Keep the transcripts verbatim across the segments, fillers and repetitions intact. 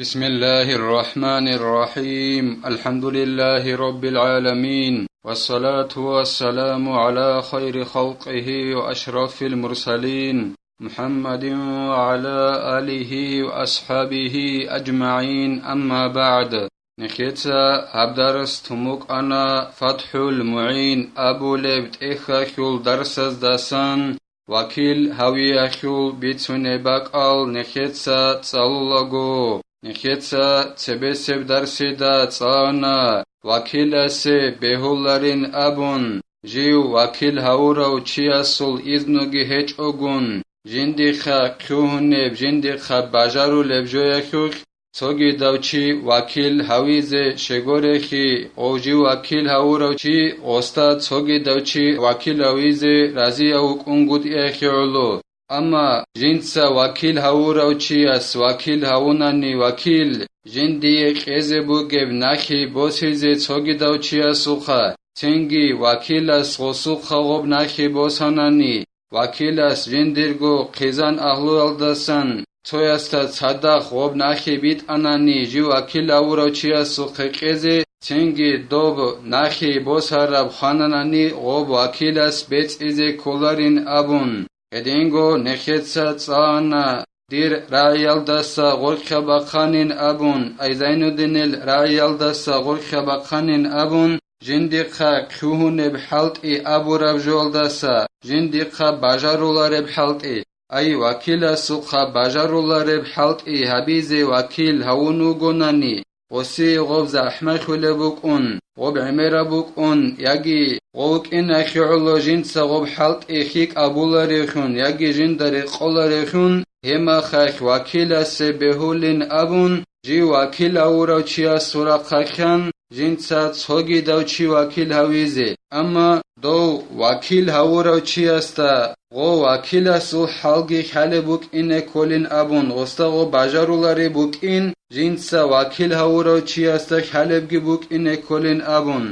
بسم الله الرحمن الرحيم. الحمد لله رب العالمين. والصلاة والسلام على خير خلقه وأشرف المرسلين محمد وعلى آله وأصحابه أجمعين. أما بعد. Нехеца гьаб дарс тумукъана ФатхӀул МугӀин абулеб тӀехьалъул дарсаздасан, вакил гьавиялъул бицунеб бакӀал нехеца цӀалулаго. Нехеца цебесеб дарсида цӀалана вакиласе бегьуларин абун, жив вакил гьавурав чиясул изнуги гьечӀогун, жиндихъа лъугьунеб, жиндихъа бажарулеб жоялъулъ цогидав чи вакил гьавизе щегорехи, гъов жив вакил гьавурав чи гъосда цогидав чи вакил гьавизе разияв вукӀунгутӀиялъе гӀоло. Амма жинца вакил гьавурав чияс вакил гьавунани вакил, жиндие кьезе бугеб нахи босизе цогидав чиясухъа, цинги вакилас гъосухъа гъоб нахи босанани, вакилас жиндирго хъизан агьлуялдасан цоясда цадахъ гъоб нахи битӀанани, жив вакил гьавурав чиясухъе кьезе, цинги доб нахи босараб хвананани, гъоб вакилас бецӀизе кколарин абун. Гьединго нехеца цӀана дир рагӀиялдаса гъоркьа бахъанин абун, ай Зайнуддинил рагӀиялдаса гъоркьа бахъанин абун, жиндихъа лъугьунеб хӀалтӀи абураб жоялдаса, жиндихъа бажарулареб хӀалтӀи, ай вакиласухъа бажарулареб хӀалтӀи гьабизе вакил гьавун вугонани, гъосие гъоб захӀмалъулеб букӀун, гъоб гӀемераб букӀун, яги гъов вукӀиналъе гӀоло жинца гъоб хӀалтӀи хьикъабуларевлъун яги жинда рекъоларевлъун, гьеб мехалъ вакиласе бегьулин абун, жив вакил гьавурав чиясул рахъалъан жинца цогидав чи вакил гьавизе, амма дов вакил гьавурав чиясда гъов вакиласул хӀалги хӀалеб букӀине кколин абун, гъосда гъо бажарулареб букӀин, жинца вакил гьавурав чиясда хӀалебги букӀине кколин абун.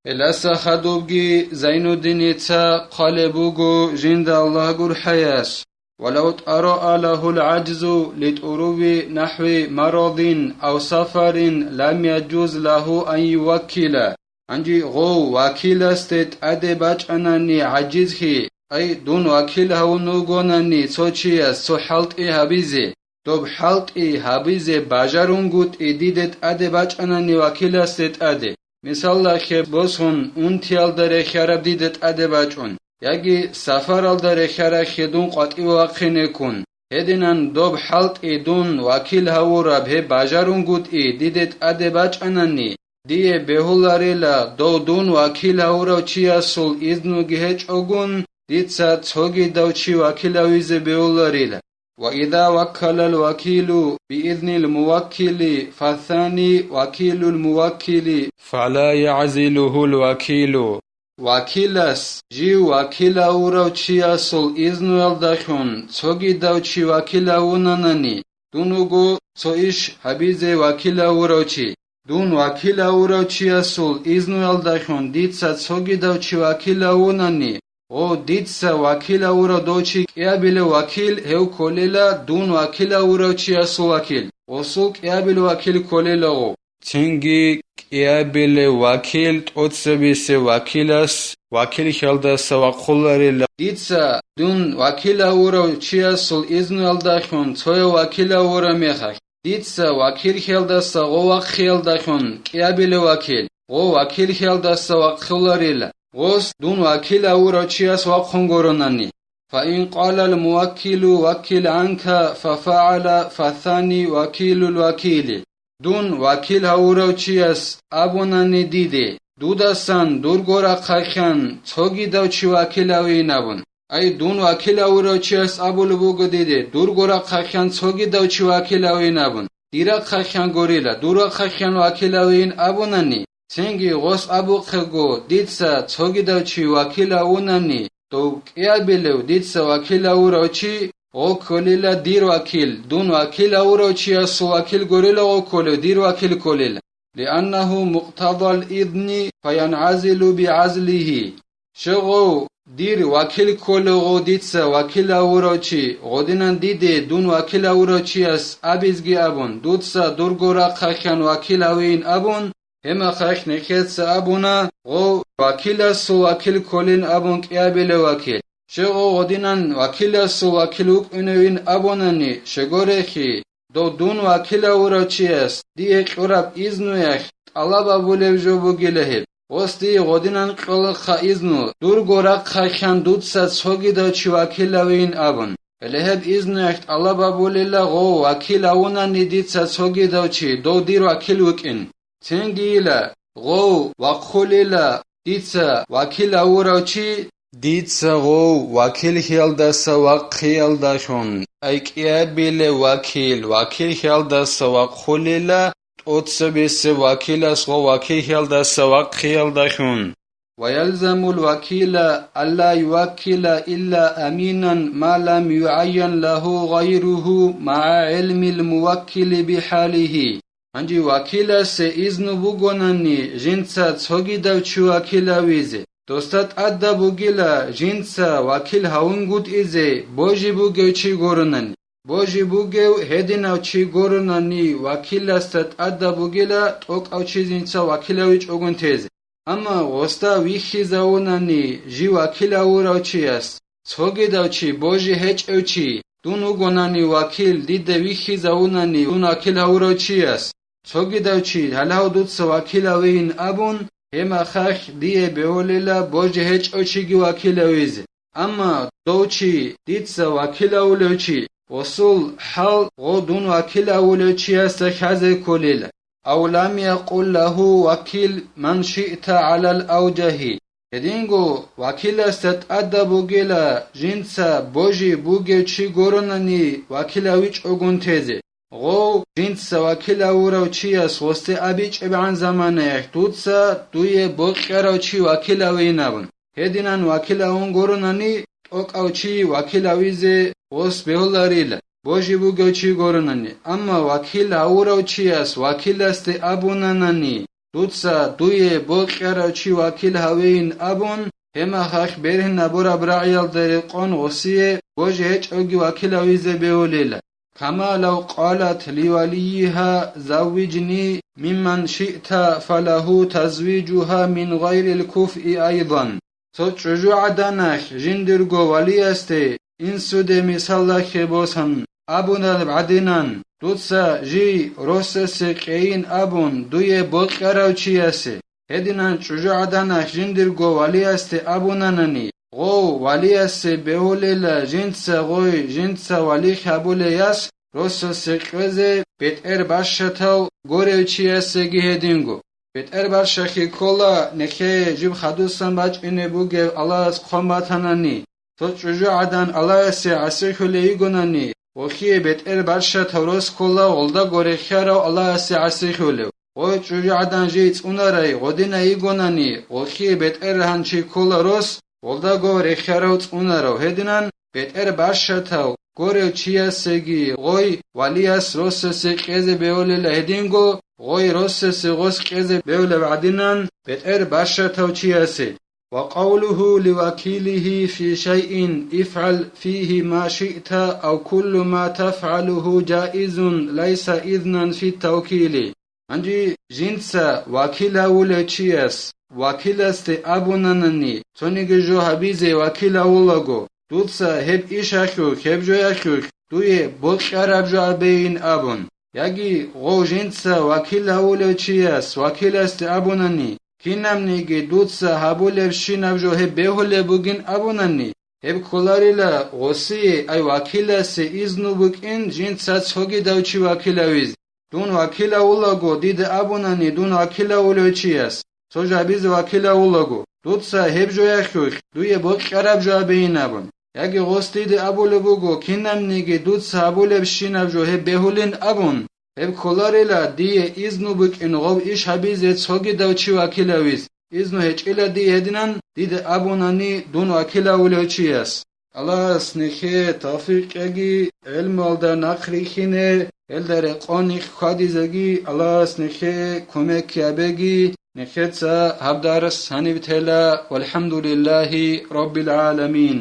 Гьелдаса хадубги Зайнуддиница хъвалеб буго жинда Аллагь гурхӀаяс: «ولو طرأ له العجز لطروء نحو مرض أو سفر لم يجز له أن يوكل». Гьанже гъов вакиласде тӀаде бачӀанани гӀажизлъи, ай, дун вакил гьавун вугонани цо чияс цо хӀалтӀи гьабизе, доб хӀалтӀи гьабизе бажарунгутӀи диде тӀаде бачӀанани вакиласде тӀаде, мисаллахъе босун унтиялда рехьараб диде тӀаде бачӀун, яги сафаралда рехьарахъе дун къватӀиве вахъинеккун, гьединан доб хӀалтӀи дун вакил гьавураб гьеб бажарунгутӀи диде тӀаде бачӀанани, дие бегьуларила дов дун вакил гьавурав чиясул изнуги гьечӀогун, дица цогидав чи вакил гьавизе бегьуларила. وإذا وكل الوكيل بإذن الموكل فالثاني وكيل الموكل فلا يعزله الوكيل. Вакилас жив вакил гьавурав чиясул изнуялдалъун цогидав чи вакил гьавунанани, дун вуго цо иш гьабизе вакил гьавурав чи. Дун вакил гьавурав чиясул изнуялдалъун дица цогидав чи вакил гьавунани, гъо, дица вакил гьавурав дов чи кӀиабилев вакил, гьев кколела дун вакил гьавурав чиясул вакил, гъосул кӀиабилев вакил кколела гъо. Цинги кӀиабилев вакил тӀоцебесев вакилас вакилхьалдаса вахъуларила. Дица дун вакил гьавурав чиясул изнуялдалъун цояв вакил гьавураб мехалъ, дица вакилхьалдаса гъо вахъиялдалъун кӀиабилев вакил, гъо вакилхьалдаса вахъуларила, гъос дун вакил гьавурав чияс вахъун гуронани. فإن قال الموكل وكل عنك ففعل فالثاني وكيل الوكيل. Дун вакил гьавурав чияс абунани диде, дудасан дурго рахъалъан цогидав чи вакил гьавейин абун. Ай, дун вакил гьавурав чияс абулеб буго диде, дурго рахъалъан цогидав чи вакил гьавейин абун. Дир рахъалъан гурила, дур рахъалъан вакил гьавейин абунани, цинги гъос абухъего, дица цогидав чи вакил гьавунани, дов кӀиабилев дица вакил гьавурав чи, гъо кколила дир вакил, дун вакил гьавурав чиясул вакил гурила гъо кколев, дир вакил кколила. لأنه مقتضى الإذن فينعزل بعزله. Щай гъов дир вакил кколев гъов дица вакил гьавурав чи, гъодинан диде дун вакил гьавурав чияс абизги абун, дуца дурго рахъалъан вакил гьавейин абун, гьемахъахь нехеца абуна, гъов вакиласул вакил кколин абун кӀиабилев вакил. Щай гъов гъодинан вакиласул вакил вукӀуневин абунани, щегорехи, дов дун вакил гьавурав чияс дие кьураб изнуялъ тӀалаб абулеб жо бугила гьеб. Гъос дие гъодинан кьолаха изну, дурго рахъалъан дуца цогидав чи вакил гьавейин абун. Гьеле гьеб изнуялъ тӀалаб абулила гъов вакил гьавунани дица цогидав чи, дов дир вакил вукӀин. Цинги йила, гъов вахъулила дица вакил гьавурав чи, дица гъов вакиллъиялдаса вахъиялдалъун, ай кӀиабилев вакил вакиллъиялдаса вахъулила, тӀоцебесеб вакилас гъов вакиллъиялдаса вахъиялдалъун. ويلزم الوكيل ألا يوكل إلا أمينا ما لم يعين له غيره مع علم الموكل بحاله. Гьанже вакиласе изну бугонани жинца цогидав чи вакил гьавизе, досда тӀадаб бугила жинца вакил гьавунгутӀизе божи бугев чи гуронани. Божи бугев гьединав чи гуронани вакиласда тӀадаб бугила тӀокӀав чи жинца вакил гьавичӀогун тезе. Амма гъосда вихьизавунани жив вакил гьавурав чияс, цогидав чи, божи гьечӀев чи, дун вугонани вакил, дида вихьизавунани дун вакил гьавурав чияс, цогидав чи, гьалав дуца вакил гьавейин абун, гьемахъахь дие бегьулила божи гьечӀев чиги вакил гьавизе. Амма дов чи, дица вакил гьавулев чи, гъосул хӀал гъо дун вакил гьавулев чиясда хьазе кколила. أو لم يقل له وكل من شئت على الأوجه. Гьединго вакиласда тӀадаб бугила жинца божи бугев чи гуронани вакил гьавичӀогун тезе. Гъов жинца вакил гьавурав чияс гъосде абичӀебгӀан заманаялъ дуца дуе бокьарав чи вакил гьавейин абун. Гьединан вакил гьавун гуронани, тӀокӀав чи вакил гьавизе гъос бегьуларила, божи бугев чи гуронани. Амма вакил гьавурав чияс вакиласде абунанани, дуца дуе бокьарав чи вакил гьавейин абун, гьемахъахь бергьин абураб рагӀиялда рекъон гъосие божи гьечӀевги вакил гьавизе бегьулила. كما لو قالت لوليها زوجني ممن شئت فله تزويجها من غير الكفء أيضا. Цо чӀужугӀаданалъ жиндирго валиясде инсуде мисаллахье босан абунаб гӀадинан, дуца жий росасе кьейин абун дуе бокьарав чиясе. Гьединан чӀужугӀаданалъ жиндирго валиясде абунанани, гъов валиясе бегьулела жинца гъой жинца валихь гьабулей яс росасе кьезе бетӀер бащатав горев чиясеги гьединго. БетӀер бащахъе ккола нехее жиб хадусан бачӀине бугев Аллагьас хъван батанани, цо чӀужугӀадан Аллагьасе гӀасихьулей йигонани, гъохьие бетӀер бащатав рос ккола гъолдаго рехьарав Аллагьасе гӀасихьулев. Гъой чӀужугӀадан жий цӀунарай гъодинай йигонани, гъохьие бетӀергьан чи ккола рос, гъолдаго рехьарав цӀунарав. Гьединан бетӀер бащатав горев чиясеги гъой валияс росасе кьезе бегьулела гьединго, гъой росасе гъос кьезе бегьулеб гӀадинан бетӀер бащатав чиясе. وقوله لوكيله في شيء افعل فيه ما شئت أو كل ما تفعله جائز ليس إذنا في التوكيل. Гьанже жинца вакил гьавулев чияс вакиласде абунанани, цониги жо гьабизе вакил гьавулаго, дуца гьеб ишалъулъ, гьеб жоялъулъ дуе бокьараб жо абейин абун, яги гъов жинца вакил гьавулев чияс вакиласде абунани, кинабниги дуца гьабулебщинаб жо гьеб бегьулеб бугин абунани, гьеб кколарила гъосие, ай вакиласе изну букӀин жинца цогидав чи вакил гьавизе. Дун вакил гьавулаго, дида абунани дун вакил гьавулев чияс, цо жабизе вакил гьавулаго, дуца гьеб жоялъулъ дуе бокьараб жо абейин абун, яги гъос дида абулеб буго, кинабниги дуца гьабулебщинаб жо гьеб бегьулин абун, гьеб кколарила дие изну букӀин гъов иш гьабизе цогидав чи вакил гьавизе. Изну гьечӀила дие гьединан, дида абунани дун вакил гьавулев чияс. Аллагьас нехее тавфикъ кьеги, гӀелмуялда нахърихьине, гьелда рекъон нихъ хьвадизеги Аллагьас нехее кумек гьабеги, Нехеца гьаб дарс гьаниб тела, валхӀамдулиллагьи раббил гӀаламин.